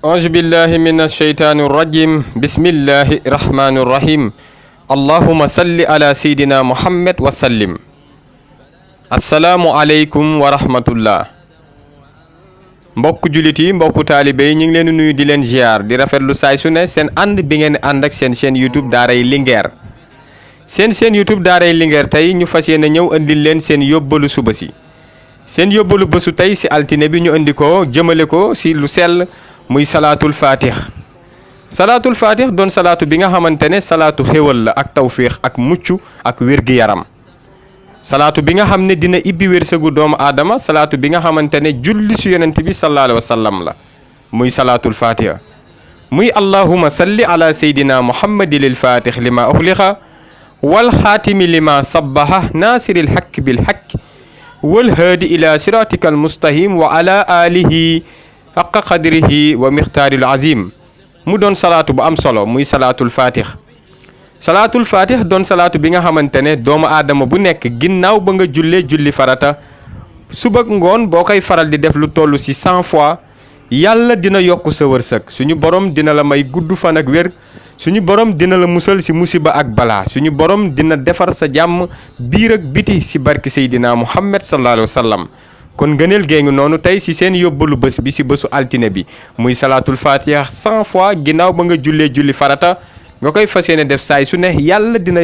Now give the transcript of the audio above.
أعوذ بالله من الشيطان الرجيم بسم الله الرحمن الرحيم اللهم صل على سيدنا محمد وسلم السلام عليكم ورحمة الله mbokk julit yi mbokk taalibe yi ñu ngi leen di nuyu di leen ziar di rafetlu saay su ne seen ànd bi ngeen ànd ak seen chaîne YouTube Daaray Linguère seen chaîne YouTube Daaray Linguère tey ñu fas yéene ñëw andil leen seen yóbbalu suba si seen yóbbalu bésu tey si altine bi ñu andi ko jëmale ko si lu sell muy salaatul fatih salaatul fatih doon salaatu bi nga xamante ne salaatu xéwal la ak tawféex ak mucc ak wér-gi-yaram salaatu bi nga xam ne dina ibbi wërsëgu doomu aadama salaatu bi nga xamante ne julli si yonent bi sallallahu alayhi wa sallam la muy salaatul fatiha muy allahuma salli ala seydina muhammadin il fatih lima uxliqa wal xaatimi lima sabbaha naasiril hakk bil hakk wal haadi ila siratika al mustahim wa ala alihi haqqa qadrihi wa miqtaaril azim mu doon salaatu bu am solo muy salaatul fatih salaatul fatih doon salaatu bi nga xamante ne doomu aadama bu nekk ginnaaw ba nga julli farata suba ngoon boo koy faral di def lu toll ci 100 fois yàlla dina yokk sa wërsëg suñu borom dina la may gudd fan ak wér suñu borom dina la musal ci musiba ak balaa suñu borom dina defar sa jàmm biir ak biti ci barki Seydina Muhammad sallallahu alayhi wa sallam kon ngëneel gee ngi noonu tey ci seen yóbbalu bés bi ci bésu altine bi muy salaatul fatiha 100 fois ginnaaw ba nga julli farata nga koy fas yéene def saay su ne yàlla dina